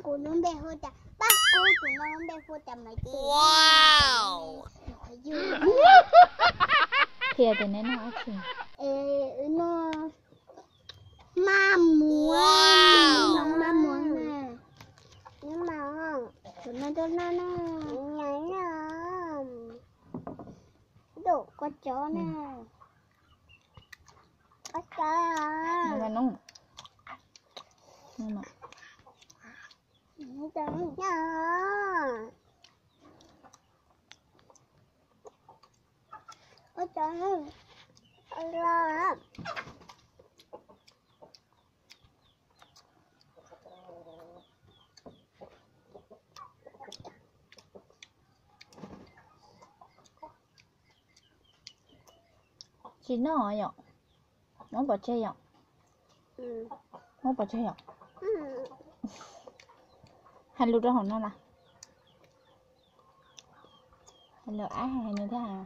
Kuv lub npe hu tias Paj Kub, tus no lub npe hu tias Maiv Tis. Qhia tias neb noj dab tsi? Es wb noj maj muag, noj maj muag na. Noj maj, tus no tuaj noj na. Dum kua tsov na. Kua tsov. Tsis noj yom? Muab pov tseg yom? Muab pov tseg yom? Hais lus rau hauv no na. Hais lus ab hais nws thiab hais.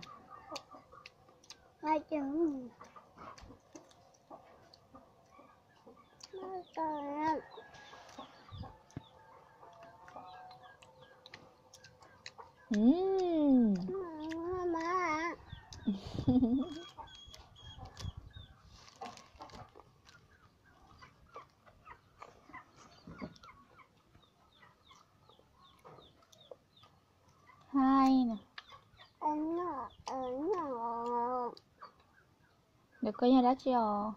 Hais na. Ntawm koj yog dab tsi os?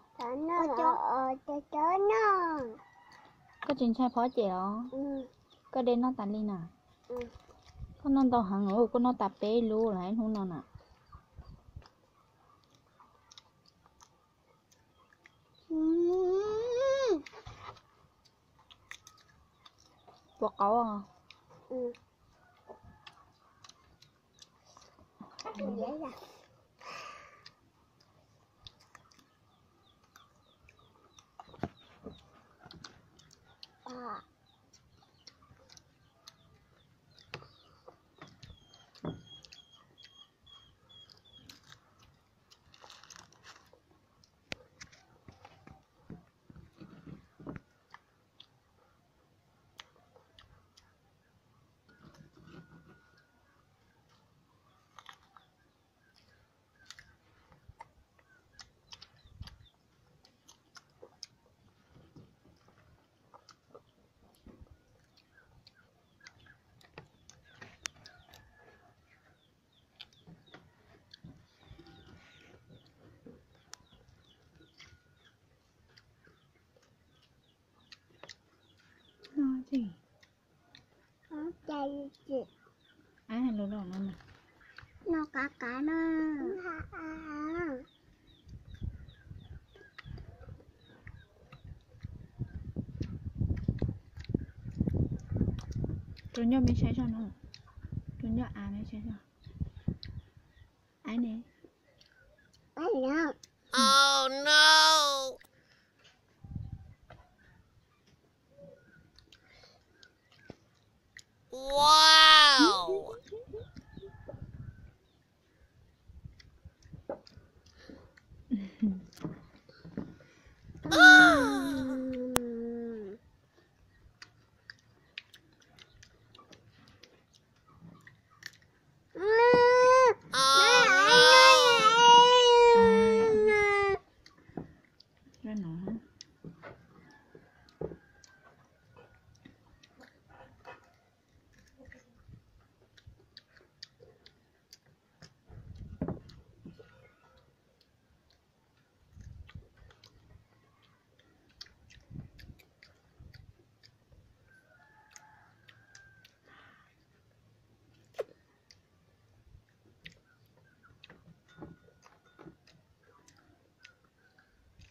Koj tsis ntshai phob cem los? Koj de noj tas li na. Koj noj ntau heev, koj noj tas peb lub lawm hnub no na. Puas qaub? Ab, hais lus rau no. No kav kav na. Rau ncauj me saib soj no. Rau ncauj av me saib soj. Ab ne.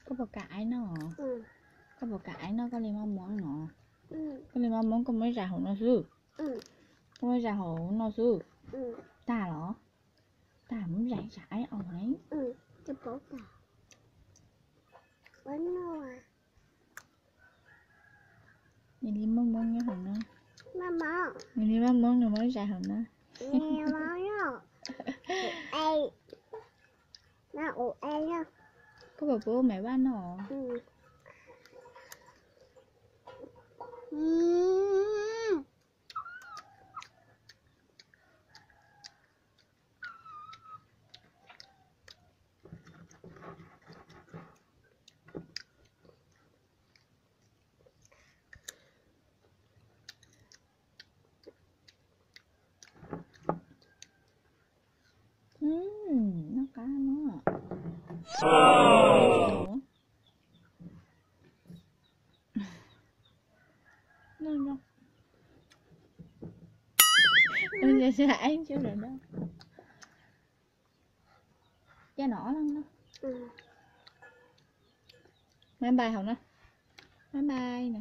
Koj puas kam aib noj? Koj puas kam aib noj koj li maj muab no? Koj li maj muab koj muab zais hauv no xwb. Koj muab zais hauv no xwb. Tag los? Tag muab zais tsam aib os. Nws li maj muab nyob hauv no. Nws li maj muab nws muab zais hauv no. Koj puas pub maiv vaj noj? Bye bye hauv na. Bye bye na.